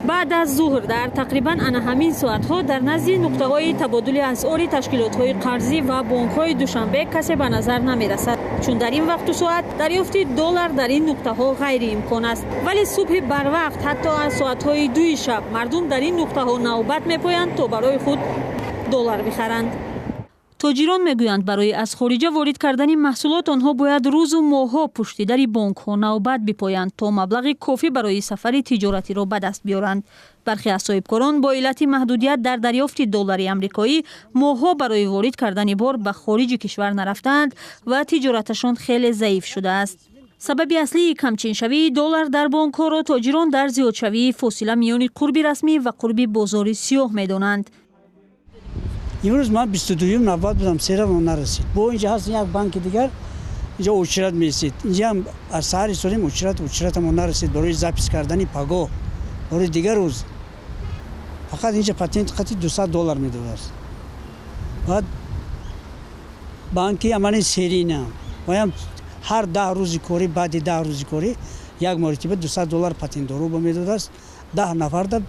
Баъд аз зуҳр дар тақрибан ана ҳамин соатҳо дар назди нуқтаҳои табодули асъори ташкилотҳои қарзӣ ва бонкҳои Душанбе касе ба назар намерасад, чун дар ин вақту соат дарёфти доллар дар ин нуқтаҳо ғайриимкон аст. Вале субҳи барвақт, ҳатто аз соатҳои 2 шаб, мардум дар ин нуқтаҳо навбат мепоянд, то барои худ доллар бихаранд. Тоҷирон мегӯянд, барои аз хориҷа ворид кардани маҳсулот онҳо бояд рӯзу моҳҳо пушти дари бонкҳо навбат бипоянд, то маблағи кофӣ барои сафари тиҷоратиро ба даст биёранд. Бархе аз соҳибкорон бо иллати маҳдудият дар дарёфти доллари амрикоӣ моҳҳо барои ворид кардани бор ба хориҷи кишвар нарафтаанд ва тиҷораташон хеле заиф шудааст. Сабаби аслии камчиншавии доллар дар бонкҳоро тоҷирон дар зиёдшавии фосила миёни қурби расмӣ ва қурби бозори сиёҳ медонанд. Имрӯз ман 22-юм навбат будам, серамо нарасид. Бо инҷа ҳаст як банки дигар, инҷа очередь меистед. Инҷаам аз саҳари солим очередь, очередь амо нарасид барои запись кардани пагоҳ, барои дигар рӯз. Фақат инҷа патент қати 200 доллар медодааст. Баъд банки амани серина ваям ҳар 10 рӯзи корӣ, баъди 10 рӯзи корӣ як маротиба 200 доллар патентдору ба медодааст, 10 нафарда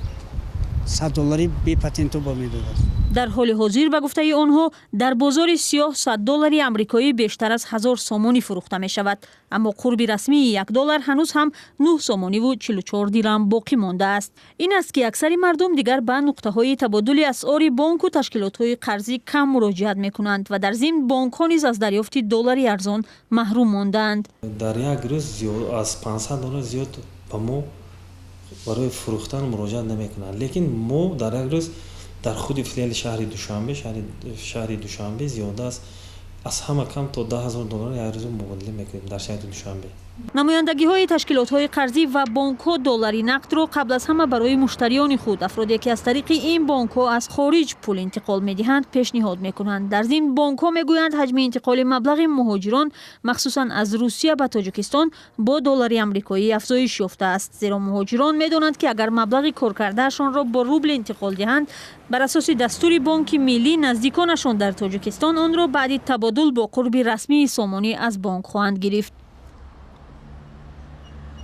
100 доллари бепатенту ба медодааст. Дар ҳоли ҳозир, ба гуфтаи онҳо, дар бозори сиёҳ 100 доллари амрикоӣ бештар аз 1000 сомонӣ фурӯхта мешавад, аммо қурби расмии 1 доллар ҳанӯз ҳам 9 сомониву 44 дирам боқӣ мондааст. Ин аст, ки аксари мардум дигар ба нуқтаҳои табодули асъори бонку ташкилотҳои қарзӣ кам муроҷиат мекунанд ва дар зимн бонкҳо низ аз дарёфти доллари арзон маҳрум мондаанд. Дар як рӯз аз 500 доллар зиёд ба мо барои фурӯхтан муроҷиат намекунанд, лекин мо дар як рӯз дар худи филиали шаҳри Душанбе, шаҳри Душанбе зиёда аст, аз ҳама кам то 10 000 доллар як рӯза мубодила мекунем дар шаҳри Душанбе. Намояндагиҳои ташкилотҳои қарзӣ ва бонкҳо доллари нақдро қабл аз ҳама барои муштариёни худ, афроде ки аз тариқи ин бонкҳо аз хориҷ пул интиқол медиҳанд, пешниҳод мекунанд. Дар зимн бонкҳо мегӯянд, ҳаҷми интиқоли маблағи муҳоҷирон, махсусан аз Русия ба Тоҷикистон, бо доллари амрикоӣ афзоиш ёфтааст, зеро муҳоҷирон медонанд, ки агар маблағи коркардаашонро бо рубл интиқол диҳанд, бар асоси дастури Бонки Миллӣ наздиконашон дар Тоҷикистон онро баъди табодул бо қурби расмии сомонӣ аз бонк хоҳанд гирифт.